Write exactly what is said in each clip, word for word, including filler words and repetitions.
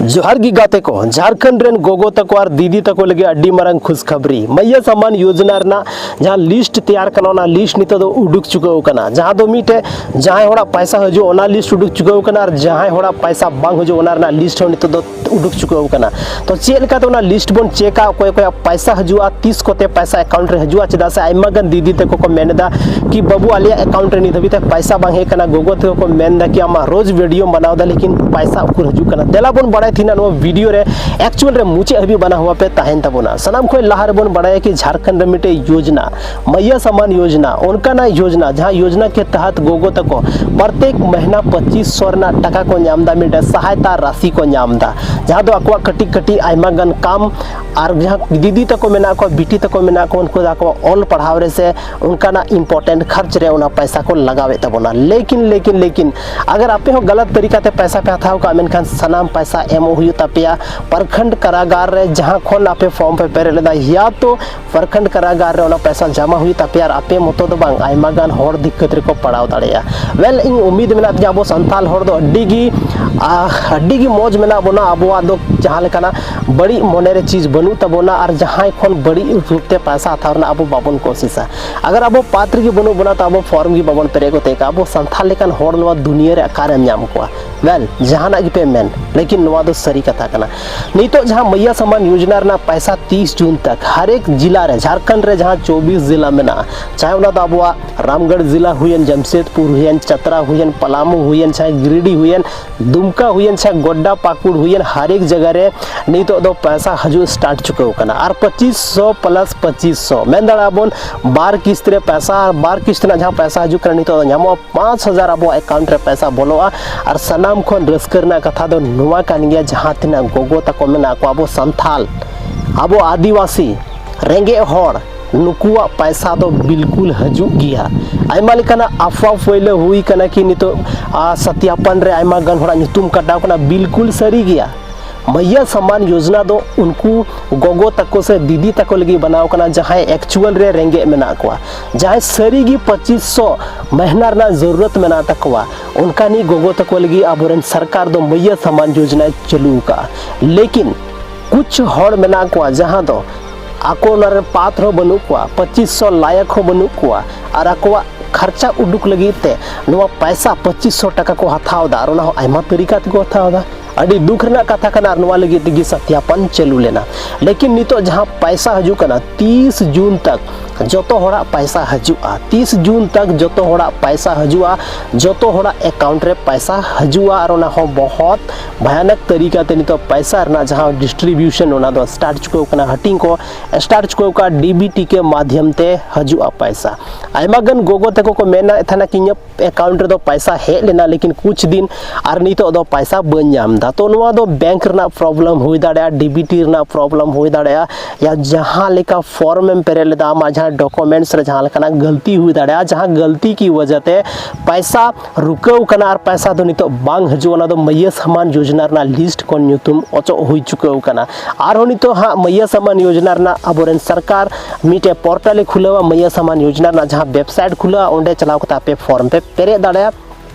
ᱡᱚᱦᱟᱨ ᱜᱮ ᱜᱟᱛᱮ ᱠᱚ, ᱡᱷᱟᱲᱠᱷᱚᱸᱰ ᱨᱮᱱ ᱜᱚᱜᱚ ᱛᱟᱠᱚ ᱟᱨ ᱫᱤᱫᱤ ᱛᱟᱠᱚ ᱞᱟᱹᱜᱤᱫ ᱟᱹᱰᱤ ᱢᱟᱨᱟᱝ ᱠᱷᱩᱥ ᱠᱷᱟᱵᱽᱨᱤ᱾ ᱢᱟᱭᱭᱟ ᱥᱟᱢᱟᱱ ᱭᱳᱡᱽᱱᱟ ᱨᱮᱱᱟᱜ ᱡᱟᱦᱟᱸ ᱞᱤᱥᱴ ᱛᱮᱭᱟᱨ ᱠᱟᱱᱟ, ᱚᱱᱟ ᱞᱤᱥᱴ ᱱᱤᱛᱚᱜ ᱫᱚ ᱩᱰᱩᱠ ᱪᱩᱠᱟᱹᱣ ᱠᱟᱱᱟ, ᱡᱟᱦᱟᱸ ᱫᱚ ᱢᱤᱫᱴᱮᱡ ᱡᱟᱦᱟᱸᱭ ᱦᱚᱲᱟᱜ ᱯᱟᱭᱥᱟ ᱦᱤᱡᱩᱜ, ᱚᱱᱟ ᱞᱤᱥᱴ ᱩᱰᱩᱠ ᱪᱩᱠᱟᱹᱣ ᱠᱟᱱᱟ, ᱟᱨ ᱡᱟᱦᱟᱸᱭ ᱦᱚᱲᱟᱜ ᱯᱟᱭᱥᱟ ᱵᱟᱝ ᱦᱤᱡᱩᱜ, ᱚᱱᱟ ᱨᱮᱱᱟᱜ ᱞᱤᱥᱴ ᱦᱚᱸ ᱱᱤᱛᱚᱜ ᱫᱚ ᱩᱰᱩᱠ ᱪᱩᱠᱟᱹᱣ ᱠᱟᱱᱟ᱾ ᱛᱚ ᱪᱮᱫ ᱞᱮᱠᱟᱛᱮ ᱚᱱᱟ ᱞᱤᱥᱴ ᱵᱚᱱ ᱪᱮᱠᱟ, ᱚᱠᱚᱭ ᱚᱠᱚᱭᱟᱜ ᱯᱟᱭᱥᱟ ᱦᱤᱡᱩᱜᱼᱟ, ᱛᱤᱥ ᱠᱚᱛᱮ ᱯᱟᱭᱥᱟ ᱮᱠᱟᱣᱩᱱᱴ ᱨᱮ ᱦᱤᱡᱩᱜᱼᱟ? ᱪᱮᱫᱟᱜ ᱥᱮ ᱟᱭᱢᱟ ᱜᱟᱱ ᱫᱤᱫᱤ ᱛᱟᱠᱚ ᱠᱚ ᱢᱮᱱ ᱮᱫᱟ ᱠᱤ ᱵᱟᱹᱵᱩ, ᱟᱞᱮᱭᱟᱜ ᱮᱠᱟᱣᱩᱱᱴ ᱨᱮ ᱱᱤᱛ ᱦᱟᱹᱵᱤᱡ ᱛᱮ ᱯᱟᱭᱥᱟ ᱵᱟᱝ ᱦᱮᱡ ᱠᱟᱱᱟ᱾ ᱜᱚᱜᱚ ᱛᱟᱠᱚ ᱠᱚ ᱢᱮᱱ ᱮᱫᱟ ᱠᱤ ᱟᱢᱟᱜ ᱨᱳᱡᱽ ᱵᱷᱤᱰᱤᱭᱳᱢ ᱵᱮᱱᱟᱣ ᱮᱫᱟ, ᱞᱮᱠᱤᱱ ᱯᱟᱭᱥᱟ ᱩᱠᱩᱨ ᱦᱤᱡᱩᱜ ᱠᱟᱱᱟ? ᱫᱮᱞᱟ ᱵᱚᱱ ᱵᱟᱲᱟᱭ ᱛᱟᱦᱮᱱᱟ ᱱᱚᱣᱟ ᱵᱷᱤᱰᱤᱭᱳ ᱨᱮ ᱮᱠᱪᱩᱭᱟᱞ ᱨᱮ ᱢᱩᱪᱟᱹᱫ ᱦᱟᱹᱵᱤᱡ ᱵᱟᱱᱟ ᱦᱚᱣᱟ ᱯᱮ ᱛᱟᱦᱮᱱ ᱛᱟᱵᱚᱱᱟ᱾ ᱥᱟᱱᱟᱢ ᱠᱷᱚᱱ ᱞᱟᱦᱟ ᱨᱮᱵᱚᱱ ᱵᱟᱲᱟᱭᱟ ᱠᱤ ᱡᱷᱟᱲᱠᱷᱚᱸᱰ ᱨᱮ ᱢᱤᱫᱴᱮᱡ ᱭᱳᱡᱽᱱᱟ, ᱢᱟᱭᱭᱟ ᱥᱟᱢᱟᱱ ᱭᱳᱡᱽᱱᱟ, ᱚᱱᱠᱟᱱᱟᱜ ᱭᱳᱡᱽᱱᱟ ᱡᱟᱦᱟᱸ ᱭᱳᱡᱽᱱᱟ ᱠᱮ ᱛᱟᱦᱟᱛ ᱜᱚᱜᱚ ᱛᱟᱠᱚ ᱯᱨᱚᱛᱮᱠ ᱢᱟᱹᱦᱱᱟᱹ ᱯᱚᱸᱪᱤᱥ ᱥᱚ ᱨᱮᱱᱟᱜ ᱴᱟᱠᱟ ᱠᱚ ᱧᱟᱢ ᱮᱫᱟ, ᱢᱤᱫᱴᱮᱡ ᱥᱟᱦᱟᱭᱛᱟ ᱨᱟᱥᱤ ᱠᱚ ᱧᱟᱢ ᱮᱫᱟ, ᱡᱟᱦᱟᱸ ᱫᱚ ᱟᱠᱚᱣᱟᱜ ᱠᱟᱹᱴᱤᱡ ᱠᱟᱹᱴᱤᱡ ᱟᱭᱢᱟ ᱜᱟᱱ ᱠᱟᱢ ᱟᱨ ᱡᱟᱦᱟᱸ ᱫᱤᱫᱤ ᱛᱟᱠᱚ ᱢᱮᱱᱟᱜ ᱠᱚᱣᱟ, ᱵᱤᱴᱤ ᱛᱟᱠᱚ ᱢᱮᱱᱟᱜ ᱠᱚᱣᱟ, ᱩᱱᱠᱩ ᱫᱚ ᱟᱠᱚᱣᱟᱜ ᱚᱞ ᱯᱟᱲᱦᱟᱣ ᱨᱮ ᱥᱮ ᱚᱱᱠᱟᱱᱟᱜ ᱤᱢᱯᱚᱨᱴᱮᱱᱴ ᱠᱷᱟᱨᱪ ᱨᱮ ᱚᱱᱟ ᱯᱟᱭᱥᱟ ᱠᱚ ᱞᱟᱜᱟᱣᱮᱫ ᱛᱟᱵᱚᱱᱟ᱾ ᱞᱮᱠᱤᱱ ᱞᱮᱠᱤᱱ ᱞᱮᱠᱤᱱ ᱟᱜᱟᱨ ᱟᱯᱮ ᱦᱚᱸ ᱜᱟᱞᱟᱛ ᱛᱟᱹᱨᱤᱠᱟ ᱛᱮ ᱯᱟᱭᱥᱟ ᱯᱮ ᱦᱟᱛᱟᱣ ᱠᱟᱜᱼᱟ, ᱢᱮᱱᱠᱷᱟᱱ ᱥᱟᱱᱟᱢ ᱯᱟᱭᱥᱟ ᱮᱢᱚᱜ ᱦᱩᱭᱩᱜ ᱛᱟᱯᱮᱭᱟ ᱯᱨᱚᱠᱷᱚᱸᱰ ᱠᱟᱨᱟᱜᱟᱨ ᱨᱮ, ᱡᱟᱦᱟᱸ ᱠᱷᱚᱱ ᱟᱯᱮ ᱯᱷᱚᱨᱢ ᱯᱮ ᱯᱮᱨᱮᱡ ᱞᱮᱫᱟ, ᱭᱟ ᱛᱚ ᱯᱨᱚᱠᱷᱚᱸᱰ ᱠᱟᱨᱟᱜᱟᱨ ᱨᱮ ᱚᱱᱟ ᱯᱟᱭᱥᱟ ᱡᱚᱢᱟ ᱦᱩᱭᱩᱜ ᱛᱟᱯᱮᱭᱟ᱾ ᱟᱨ ᱟᱯᱮ ᱢᱚᱛᱚ ᱫᱚ ᱵᱟᱝ, ᱟᱭᱢᱟ ᱜᱟᱱ ᱦᱚᱲ ᱫᱤᱠᱠᱟᱛ ᱨᱮᱠᱚ ᱯᱟᱲᱟᱣ ᱫᱟᱲᱮᱭᱟᱜᱼᱟ᱾ ᱳᱭᱮᱞ, ᱤᱧ ᱩᱢᱤᱫ ᱢᱮᱱᱟᱜ ᱛᱤᱧᱟ ᱟᱵᱚ ᱥᱟᱱᱛᱟᱲ ᱦᱚᱲ ᱫᱚ ᱟᱹᱰᱤ ᱜᱮ, ᱟᱦ, ᱟᱹᱰᱤ ᱜᱮ ᱢᱚᱡᱽ ᱢᱮᱱᱟᱜ ᱵᱚᱱᱟ, ᱟᱵᱚᱣᱟᱜ ᱫᱚ ᱡᱟᱦᱟᱸ ᱞᱮᱠᱟᱱᱟᱜ ᱵᱟᱹᱲᱤᱡ ᱢᱚᱱᱮ ᱨᱮ ᱪᱤᱡᱽ ᱵᱟᱹᱱᱩᱜ ᱛᱟᱵᱚᱱᱟ, ᱟᱨ ᱡᱟᱦᱟᱸᱭ ᱠᱷᱚᱱ ᱵᱟᱹᱲᱤᱡ ᱨᱩᱯ ᱛᱮ ᱯᱟᱭᱥᱟ ᱦᱟᱛᱟᱣ ᱨᱮᱱᱟᱜ ᱟᱵᱚ ᱵᱟᱵᱚᱱ ᱠᱳᱥᱤᱥᱟ᱾ ᱟᱜᱟᱨ ᱟᱵᱚ ᱯᱟᱛ ᱨᱮᱜᱮ ᱵᱟᱹᱱᱩᱜ ᱵᱚᱱᱟ, ᱛᱚ ᱟᱵᱚ ᱯᱷᱚᱨᱢ ᱜᱮ ᱵᱟᱵᱚᱱ ᱯᱮᱨᱮᱡ ᱠᱚᱛᱮ ᱠᱟ, ᱟᱵᱚ ᱥᱟᱱᱛᱟᱲ ᱞᱮᱠᱟᱱ ᱦᱚᱲ ᱱᱚᱣᱟ ᱫᱩᱱᱤᱭᱟᱹ ᱨᱮ ᱚᱠᱟᱨᱮᱢ ᱧᱟᱢ ᱠᱚᱣᱟ? ᱳᱭᱮᱞ, ᱡᱟᱦᱟᱱᱟᱜ ᱜᱮᱯᱮ ᱢᱮᱱ, ᱞᱮᱠᱤᱱ ᱱᱚᱣᱟ ᱫᱚ ᱥᱟᱹᱨᱤ ᱠᱟᱛᱷᱟ ᱠᱟᱱᱟ᱾ ᱱᱤᱛᱚᱜ ᱡᱟᱦᱟᱸ ᱢᱟᱭᱭᱟ ᱥᱟᱢᱟᱱ ᱭᱳᱡᱽᱱᱟ ᱨᱮᱱᱟᱜ ᱯᱟᱭᱥᱟ ᱛᱤᱥ ᱡᱩᱱ ᱛᱟᱠ ᱦᱟᱨ ᱮᱠ ᱡᱤᱞᱟ ᱨᱮ, ᱡᱷᱟᱲᱠᱷᱚᱸᱰ ᱨᱮ ᱡᱟᱦᱟᱸ ᱪᱚᱵᱵᱤᱥ ᱡᱤᱞᱟ ᱢᱮᱱᱟᱜᱼᱟ, ᱪᱟᱦᱮ ᱚᱱᱟ ᱫᱚ ᱟᱵᱚᱣᱟᱜ ᱨᱟᱢᱜᱚᱲ ᱡᱤᱞᱟ ᱦᱩᱭᱮᱱ, ᱡᱟᱢᱥᱮᱫᱽᱯᱩᱨ ᱦᱩᱭᱮᱱ, ᱪᱟᱛᱨᱟ ᱦᱩᱭᱮᱱ, ᱯᱟᱞᱟᱢᱩ ᱦᱩᱭᱮᱱ, ᱪᱟᱦᱮ ᱜᱤᱨᱤᱰᱤ ᱦᱩᱭᱮᱱ, ᱫᱩᱢᱠᱟ ᱦᱩᱭᱮᱱ, ᱪᱟᱦᱮ ᱜᱚᱰᱰᱟ ᱯᱟᱠᱩᱲ ᱦᱩᱭᱮᱱ, ᱦᱟᱨ ᱮᱠ ᱡᱟᱭᱜᱟ ᱨᱮ ᱱᱤᱛᱚᱜ ᱫᱚ ᱯᱟᱭᱥᱟ ᱦᱤᱡᱩᱜ ᱥᱴᱟᱨᱴ ᱪᱩᱠᱟᱹᱣ ᱠᱟᱱᱟ᱾ ᱟᱨ ᱯᱚᱸᱪᱤᱥ ᱥᱚ ᱯᱞᱟᱥ ᱯᱚᱸᱪᱤᱥ ᱥᱚ, ᱢᱮᱱ ᱫᱟᱲᱮᱭᱟᱜᱼᱟ ᱵᱚᱱ ᱵᱟᱨ ᱠᱤᱥᱛ ᱨᱮ ᱯᱟᱭᱥᱟ, ᱟᱨ ᱵᱟᱨ ᱠᱤᱥᱛ ᱨᱮᱱᱟᱜ ᱡᱟᱦᱟᱸ ᱯᱟᱭᱥᱟ ᱦᱤᱡᱩᱜ ᱠᱟᱱᱟ, ᱱᱤᱛᱚᱜ ᱫᱚ ᱧᱟᱢᱚᱜᱼᱟ ᱯᱟᱸᱪ ᱦᱟᱡᱟᱨ ᱟᱵᱚᱣᱟᱜ ᱮᱠᱟᱣᱩᱱᱴ ᱨᱮ ᱯᱟᱭᱥᱟ ᱵᱚᱞᱚᱜᱼᱟ᱾ ᱟᱨ ᱥᱟᱱᱟᱢ ᱠᱷᱚᱱ ᱨᱟᱹᱥᱠᱟᱹ ᱨᱮᱱᱟᱜ ᱠᱟᱛᱷᱟ ᱫᱚ ᱱᱚᱣᱟ ᱠᱟᱱ ᱜᱮᱭᱟ, ᱡᱟᱦᱟᱸ ᱛᱤᱱᱟᱹᱜ ᱜᱚᱜᱚ ᱛᱟᱠᱚ ᱢᱮᱱᱟᱜ ᱠᱚᱣᱟ, ᱟᱵᱚ ᱥᱟᱱᱛᱷᱟᱞ, ᱟᱵᱚ ᱟᱹᱫᱤᱵᱟᱹᱥᱤ, ᱨᱮᱸᱜᱮᱡ ᱦᱚᱲ, ᱱᱩᱠᱩᱣᱟᱜ ᱯᱟᱭᱥᱟ ᱫᱚ ᱵᱤᱞᱠᱩᱞ ᱦᱤᱡᱩᱜ ᱜᱮᱭᱟ᱾ ᱟᱭᱢᱟ ᱞᱮᱠᱟᱱᱟᱜ ᱟᱯᱷᱣᱟ ᱯᱷᱟᱹᱭᱞᱟᱹ ᱦᱩᱭ ᱠᱟᱱᱟ ᱠᱤ ᱱᱤᱛᱚᱜ, ᱟ, ᱥᱟᱛᱭᱟᱯᱟᱱ ᱨᱮ ᱟᱭᱢᱟ ᱜᱟᱱ ᱦᱚᱲᱟᱜ ᱧᱩᱛᱩᱢ ᱠᱟᱴᱟᱣ ᱠᱟᱱᱟ, ᱵᱤᱞᱠᱩᱞ ᱥᱟᱹᱨᱤ ᱜᱮᱭᱟ᱾ ᱢᱟᱭᱭᱟ ᱥᱟᱢᱟᱱ ᱭᱳᱡᱽᱱᱟ ᱫᱚ ᱩᱱᱠᱩ ᱜᱚᱜᱚ ᱛᱟᱠᱚ ᱥᱮ ᱫᱤᱫᱤ ᱛᱟᱠᱚ ᱞᱟᱹᱜᱤᱫ ᱵᱮᱱᱟᱣ ᱠᱟᱱᱟ, ᱡᱟᱦᱟᱸᱭ ᱮᱠᱪᱩᱣᱟᱞ ᱨᱮ ᱨᱮᱸᱜᱮᱡ ᱢᱮᱱᱟᱜ ᱠᱚᱣᱟ, ᱡᱟᱦᱟᱸᱭ ᱥᱟᱹᱨᱤ ᱜᱮ ᱯᱚᱸᱪᱤᱥ ᱥᱚ ᱢᱟᱹᱦᱱᱟᱹ ᱨᱮᱱᱟᱜ ᱡᱟᱹᱨᱩᱨᱟᱛ ᱢᱮᱱᱟᱜ ᱛᱟᱠᱚᱣᱟ᱾ ᱚᱱᱠᱟᱱᱤᱡ ᱜᱚᱜᱚ ᱛᱟᱠᱚ ᱞᱟᱹᱜᱤᱫ ᱟᱵᱚᱨᱮᱱ ᱥᱚᱨᱠᱟᱨ ᱫᱚ ᱢᱟᱭᱭᱟ ᱥᱟᱢᱟᱱ ᱭᱳᱡᱽᱱᱟᱭ ᱪᱟᱹᱞᱩ ᱟᱠᱟᱫᱼᱟ᱾ ᱞᱮᱠᱤᱱ ᱠᱩᱪ ᱦᱚᱲ ᱢᱮᱱᱟᱜ ᱠᱚᱣᱟ, ᱡᱟᱦᱟᱸ ᱫᱚ ᱟᱠᱚ ᱚᱱᱟ ᱨᱮ ᱯᱟᱛᱨ ᱦᱚᱸ ᱵᱟᱹᱱᱩᱜ ᱠᱚᱣᱟ, ᱯᱚᱸᱪᱤᱥ ᱥᱚ ᱞᱟᱭᱚᱠ ᱦᱚᱸ ᱵᱟᱹᱱᱩᱜ ᱠᱚᱣᱟ, ᱟᱨ ᱟᱠᱚᱣᱟᱜ ᱠᱷᱟᱨᱪᱟ ᱩᱰᱩᱠ ᱞᱟᱹᱜᱤᱫ ᱛᱮ ᱱᱚᱣᱟ ᱯᱚᱭᱥᱟ ᱯᱚᱸᱪᱤᱥ ᱥᱚ ᱴᱟᱠᱟ ᱠᱚ ᱦᱟᱛᱟᱣ ᱮᱫᱟ, ᱟᱨ ᱚᱱᱟ ᱦᱚᱸ ᱟᱭᱢᱟ ᱛᱟᱹᱨᱤᱠᱟ ᱛᱮᱠᱚ ᱦᱟᱛᱟᱣ ᱮᱫᱟ᱾ ᱟᱹᱰᱤ ᱫᱩᱠ ᱨᱮᱱᱟᱜ ᱠᱟᱛᱷᱟ ᱠᱟᱱᱟ, ᱟᱨ ᱱᱚᱣᱟ ᱞᱟᱹᱜᱤᱫ ᱛᱮᱜᱮ ᱥᱟᱛᱭᱟᱯᱚᱱ ᱪᱟᱹᱞᱩ ᱞᱮᱱᱟ᱾ ᱞᱮᱠᱤᱱ ᱱᱤᱛᱚᱜ ᱡᱟᱦᱟᱸ ᱯᱚᱭᱥᱟ ᱦᱤᱡᱩᱜ ᱠᱟᱱᱟ, ᱛᱤᱥ ᱡᱩᱱ ᱛᱟᱠ ᱡᱚᱛᱚ ᱦᱚᱲᱟᱜ ᱯᱚᱭᱥᱟ ᱦᱤᱡᱩᱜᱼᱟ, ᱛᱤᱥ ᱡᱩᱱ ᱛᱟᱠ ᱡᱚᱛᱚ ᱦᱚᱲᱟᱜ ᱯᱚᱭᱥᱟ ᱦᱤᱡᱩᱜᱼᱟ, ᱡᱚᱛᱚ ᱦᱚᱲᱟᱜ ᱮᱠᱟᱣᱩᱱᱴ ᱨᱮ ᱯᱚᱭᱥᱟ ᱦᱤᱡᱩᱜᱼᱟ, ᱟᱨ ᱚᱱᱟ ᱦᱚᱸ ᱵᱚᱦᱚᱛ ᱵᱷᱟᱭᱟᱱᱚᱠ ᱛᱟᱹᱨᱤᱠᱟ ᱛᱮ ᱱᱤᱛᱚᱜ ᱯᱚᱭᱥᱟ ᱨᱮᱱᱟᱜ ᱡᱟᱦᱟᱸ ᱰᱤᱥᱴᱨᱤᱵᱤᱭᱩᱥᱚᱱ, ᱚᱱᱟ ᱫᱚ ᱥᱴᱟᱨᱴ ᱪᱩᱠᱟᱹᱣ ᱠᱟᱱᱟ, ᱦᱟᱹᱴᱤᱧ ᱠᱚ ᱥᱴᱟᱨᱴ ᱪᱩᱠᱟᱹᱣ ᱠᱟᱜᱼᱟ ᱰᱤᱵᱤᱴᱤ ᱠᱮ ᱢᱟᱫᱷᱭᱚᱢ ᱛᱮ ᱦᱤᱡᱩᱜᱼᱟ ᱯᱚᱭᱥᱟ᱾ ᱟᱭᱢᱟ ᱜᱟᱱ ᱜᱚᱜᱚ ᱛᱟᱠᱚ ᱠᱚ ᱢᱮᱱᱮᱫ ᱛᱟᱦᱮᱱᱟ ᱠᱤ ᱤᱧᱟᱹᱜ ᱮᱠᱟᱣᱩᱱᱴ ᱨᱮᱫᱚ ᱯᱚᱭᱥᱟ ᱦᱮᱡ ᱞᱮᱱᱟ, ᱞᱮᱠᱤᱱ ᱠᱩᱪ ᱫᱤᱱ ᱟᱨ ᱱᱤᱛᱚᱜ ᱫᱚ ᱯᱚᱭᱥᱟ ᱵᱟᱹᱧ ᱧᱟᱢ ᱮᱫᱟ᱾ ᱛᱚ ᱱᱚᱣᱟ ᱫᱚ ᱵᱮᱝᱠ ᱨᱮᱱᱟᱜ ᱯᱨᱚᱵᱞᱮᱢ ᱦᱩᱭ ᱫᱟᱲᱮᱭᱟᱜᱼᱟ, ᱰᱤᱵᱤᱴᱤ ᱨᱮᱱᱟᱜ ᱯᱨᱚᱵᱞᱮᱢ ᱦᱩᱭ ᱫᱟᱲᱮᱭᱟᱜᱼᱟ, ᱭᱟ ᱡᱟᱦᱟᱸ ᱞᱮᱠᱟ ᱯᱷᱚᱨᱢ ᱮᱢ ᱯᱮᱨᱮᱡ ᱞᱮᱫᱟ, ᱟᱢᱟᱜ ᱡᱟᱦᱟᱸ ᱰᱚᱠᱩᱢᱮᱱᱴᱥ ᱨᱮ ᱡᱟᱦᱟᱸ ᱞᱮᱠᱟᱱᱟᱜ ᱜᱟᱹᱞᱛᱤ ᱦᱩᱭ ᱫᱟᱲᱮᱭᱟᱜᱼᱟ, ᱡᱟᱦᱟᱸ ᱜᱟᱹᱞᱛᱤ ᱠᱤ ᱣᱟᱡᱟ ᱛᱮ ᱯᱚᱭᱥᱟ ᱨᱩᱠᱟᱹᱣ ᱠᱟᱱᱟ ᱟᱨ ᱯᱚᱭᱥᱟ ᱫᱚ ᱱᱤᱛᱚᱜ ᱵᱟᱝ ᱦᱤᱡᱩᱜᱼᱟ, ᱚᱱᱟ ᱫᱚ ᱢᱟᱹᱭᱭᱟᱹ ᱥᱟᱢᱟᱱ ᱭᱳᱡᱽᱱᱟ ᱨᱮᱱᱟᱜ ᱞᱤᱥᱴ ᱠᱷᱚᱱ ᱧᱩᱛᱩᱢ ᱚᱪᱚᱜ ᱦᱩᱭ ᱪᱩᱠᱟᱹᱣ ᱠᱟᱱᱟ᱾ ᱟᱨᱦᱚᱸ ᱱᱤᱛᱚᱜ ᱦᱟᱸᱜ ᱢᱟᱹᱭᱭᱟᱹ ᱥᱟᱢᱟᱱ ᱭᱳᱡᱽᱱᱟ ᱨᱮᱱᱟᱜ ᱟᱵᱚᱨᱮᱱ ᱥᱚᱨᱠᱟᱨ ᱢᱤᱫᱴᱮᱡ ᱯᱳᱨᱴᱟᱞᱮ ᱠᱷᱩᱞᱟᱹᱣᱟ, ᱢᱟᱹᱭᱭᱟᱹ ᱥᱟᱢᱟᱱ ᱭᱳᱡᱽᱱᱟ ᱨᱮᱱᱟᱜ ᱡᱟᱦᱟᱸ ᱣᱮᱵᱥᱟᱭᱤᱴ ᱠᱷᱩᱞᱟᱹᱣᱟ, ᱚᱸᱰᱮ ᱪᱟᱞᱟᱣ ᱠᱟᱛᱮ ᱟᱯᱮ ᱯᱷᱚᱨᱢ ᱯᱮ ᱯᱮᱨᱮᱡ ᱫᱟᱲᱮᱭᱟᱜᱼᱟ᱾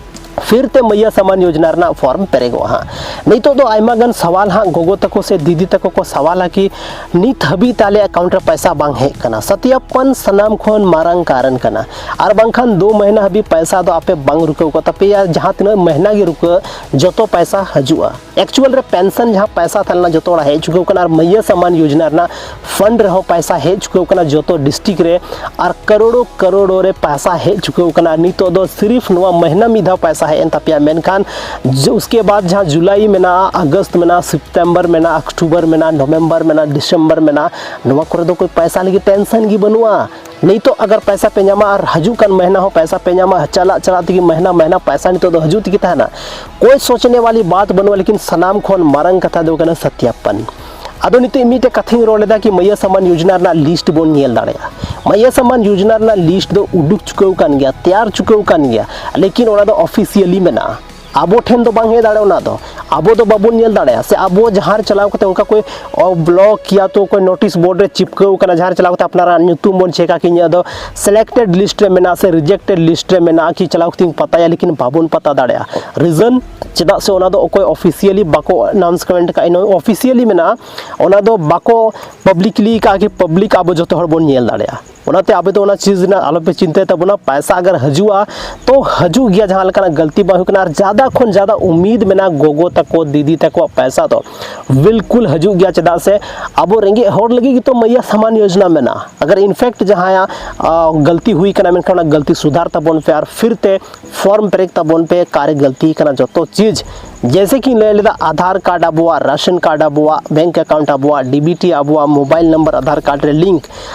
ᱯᱷᱤᱨ ᱛᱮ ᱢᱟᱹᱭᱭᱟᱹ ᱥᱟᱢᱟᱱ ᱭᱳᱡᱽᱱᱟ ᱨᱮᱱᱟᱜ ᱯᱷᱚᱨᱢ ᱯᱮᱨᱮᱡᱚᱜᱼᱟ ᱦᱟᱸᱜ᱾ ᱱᱤᱛᱚᱜ ᱫᱚ ᱟᱭᱢᱟ ᱜᱟᱱ ᱥᱟᱣᱟᱞ ᱦᱟᱸᱜ ᱜᱚᱜᱚ ᱛᱟᱠᱚ ᱥᱮ ᱫᱤᱫᱤ ᱛᱟᱠᱚ ᱠᱚ ᱥᱟᱣᱟᱞᱟ ᱠᱤ ᱱᱤᱛ ᱦᱟᱹᱵᱤᱡ ᱛᱮ ᱟᱞᱮ ᱮᱠᱟᱣᱩᱱᱴ ᱨᱮ ᱯᱚᱭᱥᱟ ᱵᱟᱝ ᱦᱮᱡ ᱠᱟᱱᱟ᱾ ᱥᱟᱛᱭᱟᱯᱚᱱ ᱥᱟᱱᱟᱢ ᱠᱷᱚᱱ ᱢᱟᱨᱟᱝ ᱠᱟᱨᱚᱱ ᱠᱟᱱᱟ, ᱟᱨ ᱵᱟᱝᱠᱷᱟᱱ ᱫᱩ ᱢᱟᱹᱦᱱᱟᱹ ᱦᱟᱹᱵᱤᱡ ᱯᱚᱭᱥᱟ ᱫᱚ ᱟᱯᱮ ᱵᱟᱝ ᱨᱩᱠᱟᱹᱣ ᱠᱚᱜ ᱛᱟᱯᱮᱭᱟ, ᱡᱟᱦᱟᱸ ᱛᱤᱱᱟᱹᱜ ᱢᱟᱹᱦᱱᱟᱹ ᱜᱮ ᱨᱩᱠᱟᱹ, ᱡᱚᱛᱚ ᱯᱚᱭᱥᱟ ᱦᱤᱡᱩᱜᱼᱟ᱾ ᱮᱠᱪᱩᱣᱟᱞ ᱨᱮ ᱯᱮᱱᱥᱚᱱ ᱡᱟᱦᱟᱸ ᱯᱚᱭᱥᱟ ᱛᱟᱦᱮᱸ ᱞᱮᱱᱟ, ᱡᱚᱛᱚ ᱦᱚᱲᱟᱜ ᱦᱮᱡ ᱪᱩᱠᱟᱹᱣ ᱠᱟᱱᱟ, ᱟᱨ ᱢᱟᱹᱭᱭᱟᱹ ᱥᱟᱢᱟᱱ ᱭᱳᱡᱽᱱᱟ ᱨᱮᱱᱟᱜ ᱯᱷᱟᱱᱰ ᱨᱮᱦᱚᱸ ᱯᱚᱭᱥᱟ ᱦᱮᱡ ᱪᱩᱠᱟᱹᱣ ᱠᱟᱱᱟ ᱡᱚᱛᱚ ᱰᱤᱥᱴᱨᱤᱠᱴ ᱨᱮ, ᱟᱨ ᱠᱟᱨᱳᱲᱳ ᱠᱟᱨᱳᱲᱳ ᱨᱮ ᱯᱚᱭᱥᱟ ᱦᱮᱡ ᱪᱩᱠᱟᱹᱣ ᱠᱟᱱᱟ᱾ ᱱᱤᱛᱚᱜ ᱫᱚ ᱥᱤᱨᱤᱯ ᱱᱚᱣᱟ ᱢᱟᱹᱦᱱᱟᱹ ᱢᱤᱫ ᱫᱷᱟᱣ ᱯᱚᱭᱥᱟ ᱦᱮᱡ ᱮᱱ ᱛᱟᱯᱮᱭᱟ, ᱢᱮᱱᱠᱷᱟᱱ ᱡᱮ ᱩᱥᱠᱮ ᱵᱟᱫ ᱡᱟᱦᱟᱸ ᱡᱩᱞᱟᱭ ᱢᱮᱱᱟᱜᱼᱟ, ᱟᱜᱚᱥᱴ ᱢᱮᱱᱟᱜᱼᱟ, ᱥᱮᱯᱴᱮᱢᱵᱟᱨ ᱢᱮᱱᱟᱜᱼᱟ, ᱚᱠᱴᱳᱵᱟᱨ ᱢᱮᱱᱟᱜᱼᱟ, ᱱᱚᱵᱷᱮᱢᱵᱚᱨ ᱢᱮᱱᱟᱜᱼᱟ, ᱰᱤᱥᱮᱢᱵᱚᱨ ᱢᱮᱱᱟᱜᱼᱟ, ᱱᱚᱣᱟ ᱠᱚᱨᱮ ᱫᱚ ᱠᱳᱭ ᱯᱚᱭᱥᱟ ᱞᱟᱹᱜᱤᱫ ᱴᱮᱱᱥᱚᱱ ᱜᱮ ᱵᱟᱹᱱᱩᱜᱼᱟ᱾ ᱱᱤᱛᱚᱜ ᱟᱜᱟᱨ ᱯᱚᱭᱥᱟ ᱯᱮ ᱧᱟᱢᱟ ᱟᱨ ᱦᱤᱡᱩᱜ ᱠᱟᱱ ᱢᱟᱹᱦᱱᱟᱹ ᱦᱚᱸ ᱯᱚᱭᱥᱟ ᱯᱮ ᱧᱟᱢᱟ, ᱪᱟᱞᱟᱜ ᱪᱟᱞᱟᱜ ᱛᱮᱜᱮ ᱢᱟᱹᱦᱱᱟᱹ ᱢᱟᱹᱦᱱᱟᱹ ᱯᱚᱭᱥᱟ ᱱᱤᱛᱚᱜ ᱫᱚ ᱦᱤᱡᱩᱜ ᱛᱮᱜᱮ ᱛᱟᱦᱮᱱᱟ, ᱠᱳᱭ ᱥᱳᱪᱱᱮ ᱣᱟᱞᱤ ᱵᱟᱛ ᱵᱟᱹᱱᱩᱜᱼᱟ᱾ ᱞᱮᱠᱤᱱ ᱥᱟᱱᱟᱢ ᱠᱷᱚᱱ ᱢᱟᱨᱟᱝ ᱠᱟᱛᱷᱟ ᱫᱚ ᱠᱟᱱᱟ ᱥᱟᱛᱭᱟᱯᱚᱱ᱾ ᱟᱫᱚ ᱱᱤᱛᱚᱜ ᱢᱤᱫᱴᱮᱡ ᱠᱟᱛᱷᱟᱧ ᱨᱚᱲ ᱞᱮᱫᱟ ᱠᱤ ᱢᱟᱹᱭᱭᱟᱹ ᱥᱟᱢᱟᱱ ᱭᱳᱡᱽᱱᱟ ᱨᱮᱱᱟᱜ ᱞᱤᱥᱴ ᱵᱚᱱ ᱧᱮᱞ ᱫᱟᱲᱮᱭᱟᱜᱼᱟ᱾ ᱢᱟᱹᱭᱭᱟᱹ ᱥᱟᱢᱟᱱ ᱭᱳᱡᱽᱱᱟ ᱨᱮᱱᱟᱜ ᱞᱤᱥᱴ ᱫᱚ ᱩᱰᱩᱠ ᱪᱩᱠᱟᱹᱣ ᱠᱟᱱ ᱜᱮᱭᱟ, ᱛᱮᱭᱟᱨ ᱪᱩᱠᱟᱹᱣ ᱠᱟᱱ ᱜᱮᱭᱟ, ᱞᱮᱠᱤᱱ ᱚᱱᱟ ᱫᱚ ᱚᱯᱷᱤᱥᱤᱭᱟᱞᱤ ᱢᱮᱱᱟᱜᱼᱟ᱾ ᱟᱵᱚ ᱴᱷᱮᱱ ᱫᱚ ᱵᱟᱝ ᱦᱮᱡ ᱫᱟᱲᱮᱭᱟᱜᱼᱟ᱾ ᱚᱱᱟ ᱫᱚ ᱟᱵᱚ ᱫᱚ ᱵᱟᱵᱚᱱ ᱧᱮᱞ ᱫᱟᱲᱮᱭᱟᱜᱼᱟ, ᱥᱮ ᱟᱵᱚ ᱡᱟᱦᱟᱸ ᱨᱮ ᱪᱟᱞᱟᱣ ᱠᱟᱛᱮ ᱚᱱᱠᱟ ᱠᱚ ᱵᱞᱚᱠ ᱭᱟ ᱛᱚ ᱠᱚᱭ ᱱᱳᱴᱤᱥ ᱵᱳᱨᱰ ᱨᱮ ᱪᱤᱯᱠᱟᱹᱣ ᱠᱟᱱᱟ, ᱡᱟᱦᱟᱸ ᱨᱮ ᱪᱟᱞᱟᱣ ᱠᱟᱛᱮ ᱟᱯᱱᱟᱨᱟᱜ ᱧᱩᱛᱩᱢ ᱵᱚᱱ ᱪᱮᱠᱟ ᱠᱤ ᱤᱧᱟᱹᱜ ᱫᱚ ᱥᱤᱞᱮᱠᱴᱮᱰ ᱞᱤᱥᱴ ᱨᱮ ᱢᱮᱱᱟᱜᱼᱟ ᱥᱮ ᱨᱤᱡᱮᱠᱴᱮᱰ ᱞᱤᱥᱴ ᱨᱮ ᱢᱮᱱᱟᱜᱼᱟ ᱠᱤ ᱪᱟᱞᱟᱣ ᱠᱟᱛᱮᱧ ᱯᱟᱛᱟᱭᱟ, ᱞᱮᱠᱤᱱ ᱵᱟᱵᱚᱱ ᱯᱟᱛᱟ ᱫᱟᱲᱮᱭᱟᱜᱼᱟ᱾ ᱨᱤᱡᱚᱱ ᱪᱮᱫᱟᱜ ᱥᱮ ᱚᱱᱟ ᱫᱚ ᱚᱠᱚᱭ ᱚᱯᱷᱤᱥᱤᱭᱟᱞᱤ ᱵᱟᱠᱚ ᱟᱱᱟᱣᱩᱱᱥᱢᱮᱱᱴ ᱠᱟᱜᱼᱟ, ᱚᱯᱷᱤᱥᱤᱭᱟᱞᱤ ᱢᱮᱱᱟᱜᱼᱟ, ᱚᱱᱟ ᱫᱚ ᱵᱟᱠᱚ ᱯᱟᱵᱽᱞᱤᱠᱞᱤ ᱠᱟᱜᱼᱟ ᱠᱤ ᱯᱟᱵᱽᱞᱤᱠ ᱟᱵᱚ ᱡᱚᱛᱚ ᱦᱚᱲ ᱵᱚᱱ ᱧᱮᱞ ᱫᱟᱲᱮᱭᱟᱜᱼᱟ᱾ ᱚᱱᱟᱛᱮ ᱟᱵᱚ ᱫᱚ ᱚᱱᱟ ᱪᱤᱡᱽ ᱨᱮᱱᱟᱜ ᱟᱞᱚᱯᱮ ᱪᱤᱱᱛᱟᱹᱭ ᱛᱟᱵᱚᱱᱟ᱾ ᱯᱟᱭᱥᱟ ᱟᱜᱟᱨ ᱦᱤᱡᱩᱜᱼᱟ ᱛᱚ ᱦᱤᱡᱩᱜ ᱜᱮᱭᱟ, ᱡᱟᱦᱟᱸ ᱞᱮᱠᱟᱱᱟᱜ ᱜᱟᱹᱞᱛᱤ ᱵᱟᱝ ᱦᱩᱭᱩᱜ ᱠᱟᱱᱟ᱾ ᱟᱨ ᱡᱟᱫᱟ ᱠᱷᱚᱱ ᱡᱟᱫᱟ ᱩᱢᱤᱫ ᱢᱮᱱᱟᱜᱼᱟ ᱜᱚᱜᱚ ᱛᱟᱠᱚ ᱫᱤᱫᱤ ᱛᱟᱠᱚᱣᱟᱜ ᱯᱟᱭᱥᱟ ᱫᱚ ᱵᱤᱞᱠᱩᱞ ᱦᱤᱡᱩᱜ ᱜᱮᱭᱟ, ᱪᱮᱫᱟᱜ ᱥᱮ ᱟᱵᱚ ᱨᱮᱸᱜᱮᱡ ᱦᱚᱲ ᱞᱟᱹᱜᱤᱫ ᱜᱮᱛᱚ ᱢᱟᱹᱭᱭᱟ ᱥᱟᱢᱟᱱ ᱭᱳᱡᱽᱱᱟ ᱢᱮᱱᱟᱜᱼᱟ᱾ ᱟᱜᱟᱨ ᱤᱱᱯᱷᱮᱠᱴ ᱡᱟᱦᱟᱸᱭᱟᱜ ᱟᱸ, ᱜᱟᱹᱞᱛᱤ ᱦᱩᱭ ᱠᱟᱱᱟ, ᱢᱮᱱᱠᱷᱟᱱ ᱚᱱᱟ ᱜᱟᱹᱞᱛᱤ ᱥᱩᱫᱷᱟᱨ ᱛᱟᱵᱚᱱ ᱯᱮ ᱟᱨ ᱯᱷᱤᱨ ᱛᱮ ᱯᱷᱚᱨᱢ ᱯᱮᱨᱮᱡ ᱛᱟᱵᱚᱱ ᱯᱮ, ᱚᱠᱟᱨᱮ ᱜᱟᱹᱞᱛᱤ ᱠᱟᱱᱟ ᱡᱚᱛᱚ ᱪᱤᱡᱽ᱾ ᱡᱮᱭᱥᱮ ᱠᱤᱧ ᱞᱟᱹᱭ ᱞᱮᱫᱟ, ᱟᱫᱷᱟᱨ ᱠᱟᱨᱰ ᱟᱵᱚᱣᱟᱜ, ᱨᱟᱥᱚᱱ ᱠᱟᱨᱰ ᱟᱵᱚᱣᱟᱜ, ᱵᱮᱝᱠ ᱮᱠᱟᱣᱩᱱᱴ ᱟᱵᱚᱣᱟᱜ, ᱰᱤᱵᱤᱴᱤ ᱟᱵᱚᱣᱟᱜ, ᱢᱳᱵᱟᱭᱤᱞ ᱱᱟᱢᱵᱟᱨ ᱟᱫᱷᱟᱨ ᱠᱟᱨᱰ ᱨᱮ ᱞᱤᱝᱠ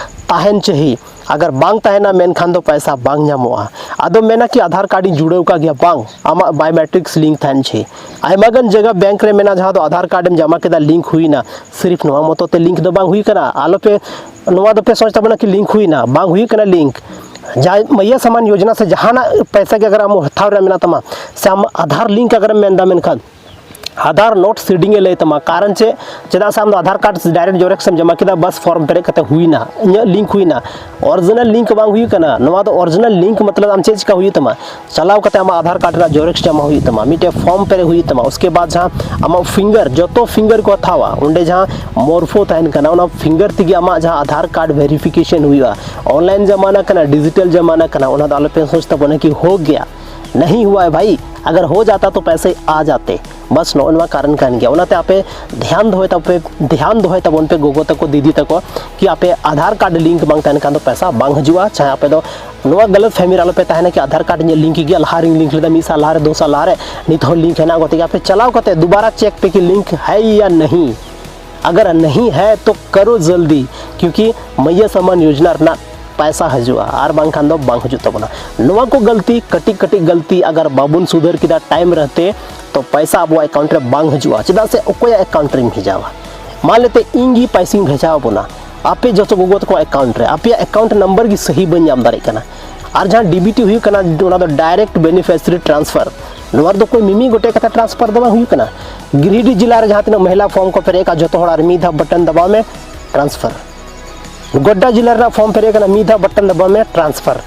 ᱛᱟᱦᱮᱱ ᱪᱟᱹᱦᱤ᱾ ᱟᱜᱟᱨ ᱵᱟᱝ ᱛᱟᱦᱮᱱᱟ ᱢᱮᱱᱠᱷᱟᱱ ᱫᱚ ᱯᱟᱭᱥᱟ ᱵᱟᱝ ᱧᱟᱢᱚᱜᱼᱟ᱾ ᱟᱫᱚ ᱢᱮᱱᱟ ᱠᱤ ᱟᱫᱷᱟᱨ ᱠᱟᱨᱰ ᱤᱧ ᱡᱩᱲᱟᱹᱣ ᱠᱟᱜ ᱜᱮᱭᱟ, ᱵᱟᱝ, ᱟᱢᱟᱜ ᱵᱟᱭᱳᱢᱮᱴᱨᱤᱠᱥ ᱞᱤᱝᱠ ᱛᱟᱦᱮᱱ ᱪᱟᱹᱦᱤ᱾ ᱟᱭᱢᱟ ᱜᱟᱱ ᱡᱟᱭᱜᱟ ᱵᱮᱝᱠ ᱨᱮ ᱢᱮᱱᱟᱜᱼᱟ, ᱡᱟᱦᱟᱸ ᱫᱚ ᱟᱫᱷᱟᱨ ᱠᱟᱨᱰ ᱮᱢ ᱡᱚᱢᱟ ᱠᱮᱫᱟ, ᱞᱤᱝᱠ ᱦᱩᱭᱱᱟ, ᱥᱤᱨᱤᱯ ᱱᱚᱣᱟ ᱢᱚᱛᱚ ᱛᱮ ᱞᱤᱝᱠ ᱫᱚ ᱵᱟᱝ ᱦᱩᱭ ᱠᱟᱱᱟ᱾ ᱟᱞᱚᱯᱮ ᱱᱚᱣᱟ ᱫᱚᱯᱮ ᱥᱚᱪ ᱛᱟᱵᱚᱱᱟ ᱠᱤ ᱞᱤᱝᱠ ᱦᱩᱭᱱᱟ, ᱵᱟᱝ ᱦᱩᱭ ᱠᱟᱱᱟ ᱞᱤᱝᱠ᱾ ᱡᱟᱦᱟᱸ ᱢᱟᱹᱭᱭᱟ ᱥᱟᱢᱟᱱ ᱭᱳᱡᱽᱱᱟ ᱥᱮ ᱡᱟᱦᱟᱱᱟᱜ ᱯᱚᱭᱥᱟ ᱜᱮ ᱟᱜᱟᱨ ᱟᱢ ᱦᱟᱛᱟᱣ ᱨᱮᱭᱟᱜ ᱢᱮᱱᱟᱜ ᱛᱟᱢᱟ, ᱥᱮ ᱟᱢ ᱟᱫᱷᱟᱨ ᱞᱤᱝᱠ ᱟᱜᱟᱨᱮᱢ ᱢᱮᱱᱫᱟ, ᱢᱮᱱᱠᱷᱟᱱ ᱟᱫᱷᱟᱨ ᱱᱚᱴ ᱥᱤᱰᱤᱝ ᱮ ᱞᱟᱹᱭ ᱛᱟᱢᱟ᱾ ᱠᱟᱨᱚᱱ ᱪᱮᱫ? ᱪᱮᱫᱟᱜ ᱥᱮ ᱟᱢ ᱫᱚ ᱟᱫᱷᱟᱨ ᱠᱟᱨᱰ ᱰᱟᱭᱨᱮᱠᱴ ᱡᱮᱨᱚᱠᱥ ᱮᱢ ᱡᱚᱢᱟ ᱠᱮᱫᱟ, ᱵᱟᱥ ᱯᱷᱚᱨᱢ ᱯᱮᱨᱮᱡ ᱠᱟᱛᱮ ᱦᱩᱭᱱᱟ, ᱤᱧᱟᱹᱜ ᱞᱤᱝᱠ ᱦᱩᱭᱱᱟ᱾ ᱚᱨᱤᱡᱤᱱᱟᱞ ᱞᱤᱝᱠ ᱵᱟᱝ ᱦᱩᱭᱩᱜ ᱠᱟᱱᱟ᱾ ᱱᱚᱣᱟ ᱫᱚ ᱚᱨᱤᱡᱤᱱᱟᱞ ᱞᱤᱝᱠ ᱢᱚᱛᱞᱚᱵ ᱟᱢ ᱪᱮᱫ ᱪᱤᱠᱟ ᱦᱩᱭᱩᱜ ᱛᱟᱢᱟ? ᱪᱟᱞᱟᱣ ᱠᱟᱛᱮ ᱟᱢᱟᱜ ᱟᱫᱷᱟᱨ ᱠᱟᱨᱰ ᱨᱮᱱᱟᱜ ᱡᱮᱨᱚᱠᱥ ᱡᱚᱢᱟ ᱦᱩᱭᱩᱜ ᱛᱟᱢᱟ, ᱢᱤᱫᱴᱮᱡ ᱯᱷᱚᱨᱢ ᱯᱮᱨᱮᱡ ᱦᱩᱭᱩᱜ ᱛᱟᱢᱟ᱾ ᱩᱥᱠᱮ ᱵᱟᱫ ᱡᱟᱦᱟᱸ ᱟᱢᱟᱜ ᱯᱷᱤᱝᱜᱟᱨ, ᱡᱚᱛᱚ ᱯᱷᱤᱝᱜᱟᱨ ᱠᱚ ᱦᱟᱛᱟᱣᱟ, ᱚᱸᱰᱮ ᱡᱟᱦᱟᱸ ᱢᱚᱨᱯᱷᱳ ᱛᱟᱦᱮᱱ ᱠᱟᱱᱟ, ᱚᱱᱟ ᱯᱷᱤᱝᱜᱟᱨ ᱛᱮᱜᱮ ᱟᱢᱟᱜ ᱡᱟᱦᱟᱸ ᱟᱫᱷᱟᱨ ᱠᱟᱨᱰ ᱵᱷᱮᱨᱤᱯᱷᱤᱠᱮᱥᱚᱱ ᱦᱩᱭᱩᱜᱼᱟ᱾ ᱚᱱᱞᱟᱭᱤᱱ ᱡᱟᱢᱟᱱᱟ ᱠᱟᱱᱟ, ᱰᱤᱡᱤᱴᱟᱞ ᱡᱟᱢᱟᱱᱟ ᱠᱟᱱᱟ, ᱚᱱᱟ ᱫᱚ ᱟᱞᱚᱯᱮ ᱥᱚᱪ ᱛᱟᱵᱚᱱᱟ ᱠᱤ ᱦᱳ ᱜᱮᱭᱟ, ᱱᱟᱦᱤ ᱦᱩᱣᱟ ᱦᱟᱭ ᱵᱷᱟᱭ, ᱟᱜᱟᱨ ᱦᱳ ᱡᱟᱛᱟ ᱛᱚ ᱯᱟᱭᱥᱮ ᱟ ᱡᱟᱛᱮ᱾ ᱵᱟᱥ ᱱᱚᱜᱼᱚ ᱱᱚᱣᱟ ᱠᱟᱨᱚᱱ ᱠᱟᱱ ᱜᱮᱭᱟ᱾ ᱚᱱᱟᱛᱮ ᱟᱯᱮ ᱫᱷᱮᱭᱟᱱ ᱫᱚᱦᱚᱭ ᱛᱟᱯᱮ, ᱫᱷᱮᱭᱟᱱ ᱫᱚᱦᱚᱭ ᱛᱟᱵᱚᱱ ᱯᱮ ᱜᱚᱜᱚ ᱛᱟᱠᱚ, ᱫᱤᱫᱤ ᱛᱟᱠᱚ, ᱠᱤ ᱟᱯᱮ ᱟᱫᱷᱟᱨ ᱠᱟᱨᱰ ᱞᱤᱝᱠ ᱵᱟᱝ ᱛᱟᱦᱮᱱ ᱠᱷᱟᱱ ᱫᱚ ᱯᱚᱭᱥᱟ ᱵᱟᱝ ᱦᱤᱡᱩᱜᱼᱟ᱾ ᱪᱟᱦᱮ ᱟᱯᱮ ᱫᱚ ᱱᱚᱣᱟ ᱜᱟᱞᱟᱛ ᱯᱷᱮᱦᱢᱤ ᱨᱮ ᱟᱞᱚ ᱯᱮ ᱛᱟᱦᱮᱱᱟ ᱠᱤ ᱟᱫᱷᱟᱨ ᱠᱟᱨᱰ ᱤᱧᱟᱹᱜ ᱞᱤᱝᱠ ᱜᱮᱭᱟ, ᱞᱟᱦᱟ ᱨᱤᱧ ᱞᱤᱝᱠ ᱞᱮᱫᱟ, ᱢᱤᱫ ᱥᱟᱞ ᱞᱟᱦᱟ ᱨᱮ, ᱫᱩ ᱥᱟᱞ ᱞᱟᱦᱟ ᱨᱮ, ᱱᱤᱛ ᱦᱚᱸ ᱞᱤᱝᱠ ᱦᱮᱱᱟᱜ ᱠᱚᱛᱮ ᱜᱮ᱾ ᱟᱯᱮ ᱪᱟᱞᱟᱣ ᱠᱟᱛᱮ ᱫᱩᱵᱟᱨᱟ ᱪᱮᱠ ᱯᱮ ᱠᱤ ᱞᱤᱝᱠ ᱦᱮ ᱭᱟ ᱱᱟᱦᱤ᱾ ᱟᱜᱟᱨ ᱱᱟᱦᱤ ᱦᱮ ᱛᱚ ᱠᱟᱨᱳ ᱡᱚᱞᱫᱤ, ᱠᱤᱭᱩᱠᱤ ᱢᱟᱹᱭᱭᱟ ᱥᱟᱢᱟᱱ ᱭᱳᱡᱽᱱᱟ ᱨᱮᱱᱟᱜ ᱯᱟᱭᱥᱟ ᱦᱤᱡᱩᱜᱼᱟ, ᱟᱨ ᱵᱟᱝᱠᱷᱟᱱ ᱫᱚ ᱵᱟᱝ ᱦᱤᱡᱩᱜ ᱛᱟᱵᱚᱱᱟ᱾ ᱱᱚᱣᱟ ᱠᱚ ᱜᱟᱹᱞᱛᱤ, ᱠᱟᱹᱴᱤᱡ ᱠᱟᱹᱴᱤᱡ ᱜᱟᱹᱞᱛᱤ ᱟᱜᱟᱨ ᱵᱟᱵᱚᱱ ᱥᱩᱫᱷᱟᱹᱨ ᱠᱮᱫᱟ ᱴᱟᱭᱤᱢ ᱨᱮᱦᱛᱮ, ᱛᱚ ᱯᱟᱭᱥᱟ ᱟᱵᱚᱣᱟᱜ ᱮᱠᱟᱣᱩᱱᱴ ᱨᱮ ᱵᱟᱝ ᱦᱤᱡᱩᱜᱼᱟ᱾ ᱪᱮᱫᱟᱜ ᱥᱮ ᱚᱠᱚᱭᱟᱜ ᱮᱠᱟᱣᱩᱱᱴ ᱨᱮᱧ ᱵᱷᱮᱡᱟᱣᱟ? ᱢᱟ ᱞᱮᱛᱮ ᱤᱧ ᱜᱮ ᱯᱟᱭᱥᱟᱧ ᱵᱷᱮᱡᱟ ᱟᱵᱚᱱᱟ, ᱟᱯᱮ ᱡᱚᱛᱚ ᱜᱚᱜᱚ ᱛᱟᱠᱚᱣᱟᱜ ᱮᱠᱟᱣᱩᱱᱴ ᱨᱮ, ᱟᱯᱮᱭᱟᱜ ᱮᱠᱟᱣᱩᱱᱴ ᱱᱟᱢᱵᱟᱨ ᱜᱮ ᱥᱟᱹᱦᱤ ᱵᱟᱹᱧ ᱧᱟᱢ ᱫᱟᱲᱮᱭᱟᱜ ᱠᱟᱱᱟ᱾ ᱟᱨ ᱡᱟᱦᱟᱸ ᱰᱤᱵᱤᱴᱤ ᱦᱩᱭᱩᱜ ᱠᱟᱱᱟ, ᱚᱱᱟ ᱫᱚ ᱰᱟᱭᱨᱮᱠᱴ ᱵᱮᱱᱤᱯᱷᱤᱥᱤᱭᱟᱨᱤ ᱴᱨᱟᱱᱥᱯᱷᱟᱨ, ᱱᱚᱣᱟ ᱨᱮᱫᱚ ᱠᱳᱭ ᱢᱤᱢᱤᱫ ᱜᱚᱴᱮᱡ ᱠᱟᱛᱮ ᱴᱨᱟᱱᱥᱯᱷᱟᱨ ᱫᱚ ᱵᱟᱝ ᱦᱩᱭᱩᱜ ᱠᱟᱱᱟ᱾ ᱜᱤᱨᱤᱰᱤ ᱡᱮᱞᱟ ᱨᱮ ᱡᱟᱦᱟᱸ ᱛᱤᱱᱟᱹᱜ ᱢᱚᱦᱤᱞᱟ ᱯᱷᱚᱨᱢ ᱠᱚ ᱯᱮᱨᱮᱡ ᱟᱠᱟᱫ, ᱡᱚᱛᱚ ᱦᱚᱲ ᱟᱨ ᱢᱤᱫ ᱫᱷᱟᱣ ᱵᱟᱴᱚᱱ ᱫᱟᱵᱟᱣ ᱢᱮ, ᱴᱨᱟᱱᱥᱯᱷᱟᱨ᱾ ᱜᱚᱰᱰᱟ ᱡᱮᱞᱟ ᱨᱮᱱᱟᱜ ᱯᱷᱚᱨᱢ ᱯᱮᱨᱮᱡ ᱟᱠᱟᱱᱟ, ᱢᱤᱫ ᱫᱷᱟᱣ ᱵᱟᱴᱚᱱ ᱫᱟᱵᱟᱣ ᱢᱮ, ᱴᱨᱟᱱᱥᱯᱷᱟᱨ᱾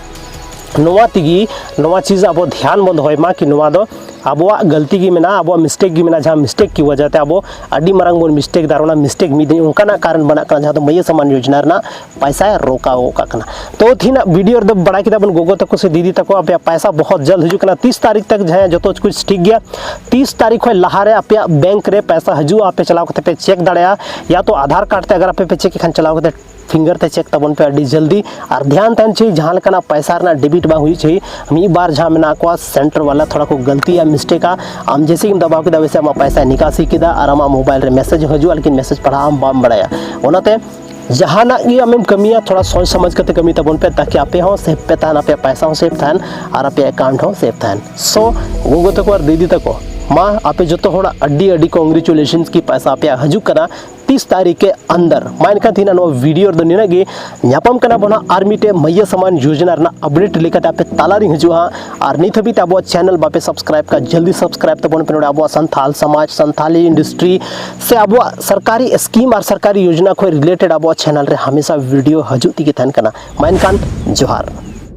ᱱᱚᱣᱟ ᱛᱮᱜᱮ, ᱱᱚᱣᱟ ᱪᱤᱡᱽ ᱟᱵᱚ ᱫᱷᱮᱭᱟᱱ ᱵᱚᱱ ᱫᱚᱦᱚᱭ ᱢᱟ ᱠᱤ ᱱᱚᱣᱟ ᱫᱚ ᱟᱵᱚᱣᱟᱜ ᱜᱟᱹᱞᱛᱤ ᱜᱮ ᱢᱮᱱᱟᱜᱼᱟ, ᱟᱵᱚᱣᱟᱜ ᱢᱤᱥᱴᱮᱠ ᱜᱮ ᱢᱮᱱᱟᱜᱼᱟ, ᱡᱟᱦᱟᱸ ᱢᱤᱥᱴᱮᱠ ᱠᱤ ᱣᱟᱡᱟ ᱛᱮ ᱟᱵᱚ ᱟᱹᱰᱤ ᱢᱟᱨᱟᱝ ᱵᱚᱱ ᱢᱤᱥᱴᱮᱠ ᱫᱟ᱾ ᱟᱨ ᱚᱱᱟ ᱢᱤᱥᱴᱮᱠ ᱢᱤᱫ ᱫᱤᱱ ᱚᱱᱠᱟᱱᱟᱜ ᱠᱟᱨᱚᱱ ᱵᱮᱱᱟᱜ ᱠᱟᱱᱟ, ᱡᱟᱦᱟᱸ ᱫᱚ ᱢᱟᱹᱭᱟᱹ ᱥᱟᱢᱟᱱ ᱭᱳᱡᱽᱱᱟ ᱨᱮᱱᱟᱜ ᱯᱟᱭᱥᱟᱭ ᱨᱚᱠᱟᱣ ᱜᱚᱫ ᱠᱟᱜ ᱠᱟᱱᱟ᱾ ᱛᱚ ᱛᱮᱦᱮᱧᱟᱜ ᱵᱷᱤᱰᱤᱭᱳ ᱨᱮᱫᱚ ᱵᱟᱲᱟᱭ ᱠᱮᱫᱟ ᱵᱚᱱ, ᱜᱚᱜᱚ ᱛᱟᱠᱚ ᱥᱮ ᱫᱤᱫᱤ ᱛᱟᱠᱚ, ᱟᱯᱮᱭᱟᱜ ᱯᱟᱭᱥᱟ ᱵᱚᱦᱚᱛ ᱡᱚᱞᱫ ᱦᱤᱡᱩᱜ ᱠᱟᱱᱟ᱾ ᱛᱤᱥ ᱛᱟᱹᱨᱤᱠᱷ ᱛᱟᱠ ᱡᱟᱦᱟᱸᱭ ᱡᱚᱛᱚ ᱠᱩᱪ ᱴᱷᱤᱠ ᱜᱮᱭᱟ, ᱛᱤᱥ ᱛᱟᱹᱨᱤᱠᱷ ᱠᱷᱚᱱ ᱞᱟᱦᱟᱨᱮ ᱟᱯᱮᱭᱟᱜ ᱵᱮᱝᱠ ᱨᱮ ᱯᱟᱭᱥᱟ ᱦᱤᱡᱩᱜᱼᱟ, ᱟᱯᱮ ᱪᱟᱞᱟᱣ ᱠᱟᱛᱮ ᱯᱮ ᱪᱮᱠ ᱫᱟᱲᱮᱭᱟᱜᱼᱟ, ᱭᱟ ᱛᱚ ᱟᱫᱷᱟᱨ ᱠᱟᱨᱰ ᱛᱮ ᱟᱜᱟᱨ ᱟᱯᱮ ᱯᱮ ᱪᱮᱠ ᱠᱷᱟᱱ ᱪᱟᱞᱟᱣ ᱠᱟᱛᱮ ᱯᱷᱤᱝᱜᱟᱨ ᱛᱮ ᱪᱮᱠ ᱛᱟᱵᱚᱱ ᱯᱮ ᱟᱹᱰᱤ ᱡᱚᱞᱫᱤ᱾ ᱟᱨ ᱫᱷᱮᱭᱟᱱ ᱛᱟᱦᱮᱱ ᱪᱟᱹᱦᱤ, ᱡᱟᱦᱟᱸ ᱞᱮᱠᱟᱱᱟᱜ ᱯᱟᱭᱥᱟ ᱨᱮᱱᱟᱜ ᱰᱮᱵᱤᱴ ᱵᱟᱝ ᱦᱩᱭᱩᱜ ᱪᱟᱹᱦᱤ᱾ ᱢᱤᱫ ᱵᱟᱨ ᱡᱟᱦᱟᱸ ᱢᱮᱱᱟᱜ ᱠᱚᱣᱟ ᱥᱮᱱᱴᱟᱨ ᱣᱟᱞᱟ ᱛᱷᱚᱲᱟ ᱠᱚ ᱜᱟᱹᱞᱛᱤᱭᱟ, ᱢᱤᱥᱴᱮᱠᱟ᱾ ᱟᱢ ᱡᱮᱥᱮ ᱜᱮᱢ ᱫᱟᱵᱟᱣ ᱠᱮᱫᱟ ᱣᱮᱥᱮ ᱟᱢᱟᱜ ᱯᱟᱭᱥᱟᱭ ᱱᱤᱠᱟᱥᱤ ᱠᱮᱫᱟ ᱟᱨ ᱟᱢᱟᱜ ᱢᱳᱵᱟᱭᱤᱞ ᱨᱮ ᱢᱮᱥᱮᱡᱽ ᱦᱤᱡᱩᱜᱼᱟ, ᱞᱮᱠᱤᱱ ᱢᱮᱥᱮᱡᱽ ᱯᱟᱲᱦᱟᱣ ᱟᱢ ᱵᱟᱢ ᱵᱟᱲᱟᱭᱟ᱾ ᱚᱱᱟᱛᱮ ᱡᱟᱦᱟᱱᱟᱜ ᱜᱮ ᱟᱢᱮᱢ ᱠᱟᱹᱢᱤᱭᱟ, ᱛᱷᱚᱲᱟ ᱥᱚᱪ ᱥᱚᱢᱟᱡᱽ ᱠᱟᱛᱮ ᱠᱟᱹᱢᱤ ᱛᱟᱵᱚᱱ ᱯᱮ, ᱛᱟᱠᱤ ᱟᱯᱮ ᱦᱚᱸ ᱥᱮᱯ ᱯᱮ ᱛᱟᱦᱮᱱ, ᱟᱯᱮᱭᱟᱜ ᱯᱟᱭᱥᱟ ᱦᱚᱸ ᱥᱮᱯ ᱛᱟᱦᱮᱱ ᱟᱨ ᱟᱯᱮᱭᱟᱜ ᱮᱠᱟᱣᱩᱱᱴ ᱦᱚᱸ ᱥᱮᱯ ᱛᱟᱦᱮᱱ᱾ ᱥᱳ ᱜᱚᱜᱚ ᱛᱟᱠᱚ ᱟᱨ ᱫᱤᱫᱤ ᱛᱟᱠᱚ, ᱢᱟ ᱟᱯᱮ ᱡᱚᱛᱚ ᱦᱚᱲᱟᱜ ᱟᱹᱰᱤ ᱟᱹᱰᱤ ᱠᱚᱝᱜᱨᱮᱪᱩᱞᱮᱥᱚᱱᱥ ᱠᱤ ᱯᱟᱭᱥᱟ ᱟᱯᱮᱭᱟᱜ ᱦᱤᱡᱩᱜ ᱠᱟᱱᱟ ᱛᱤᱥ ᱛᱟᱹᱨᱤᱠᱷ ᱠᱮ ᱟᱱᱫᱟᱨ᱾ ᱢᱟ ᱮᱱᱠᱷᱟᱱ ᱛᱮᱦᱮᱧᱟᱜ ᱱᱚᱣᱟ ᱵᱷᱤᱰᱤᱭᱳ ᱨᱮᱫᱚ ᱱᱤᱱᱟᱹᱜ ᱜᱮ᱾ ᱧᱟᱯᱟᱢ ᱠᱟᱱᱟ ᱵᱚᱱ ᱦᱟᱸᱜ ᱟᱨ ᱢᱤᱫᱴᱮᱡ ᱢᱟᱹᱭᱟᱹ ᱥᱟᱢᱟᱱ ᱭᱳᱡᱽᱱᱟ ᱨᱮᱱᱟᱜ ᱟᱯᱰᱮᱴ ᱞᱮᱠᱟᱛᱮ ᱟᱯᱮ ᱛᱟᱞᱟᱨᱤᱧ ᱦᱤᱡᱩᱜᱼᱟ ᱦᱟᱸᱜ᱾ ᱟᱨ ᱱᱤᱛ ᱦᱟᱹᱵᱤᱡ ᱛᱮ ᱟᱵᱚᱣᱟᱜ ᱪᱮᱱᱮᱞ ᱵᱟᱯᱮ ᱥᱟᱵᱥᱠᱨᱟᱭᱤᱵ ᱠᱟᱜ, ᱡᱚᱞᱫᱤ ᱥᱟᱵᱥᱠᱨᱟᱭᱤᱵ ᱛᱟᱵᱚᱱ ᱯᱮ᱾ ᱱᱚᱰᱮ ᱟᱵᱚᱣᱟᱜ ᱥᱟᱱᱛᱷᱟᱞ ᱥᱚᱢᱟᱡᱽ, ᱥᱟᱱᱛᱷᱟᱞᱤ ᱤᱱᱰᱟᱥᱴᱨᱤ ᱥᱮ ᱟᱵᱚᱣᱟᱜ ᱥᱚᱨᱠᱟᱨᱤ ᱥᱠᱤᱢ ᱟᱨ ᱥᱚᱨᱠᱟᱨᱤ ᱭᱳᱡᱽᱱᱟ ᱠᱷᱚᱱ ᱨᱤᱞᱮᱴᱮᱰ ᱟᱵᱚᱣᱟᱜ ᱪᱮᱱᱮᱞ ᱨᱮ ᱦᱟᱢᱮᱥᱟ ᱵᱷᱤᱰᱤᱭᱳ ᱦᱤᱡᱩᱜ ᱛᱮᱜᱮ ᱛᱟᱦᱮᱱ ᱠᱟᱱᱟ᱾ ᱢᱟ ᱮᱱᱠᱷᱟᱱ ᱡᱚᱦᱟᱨ᱾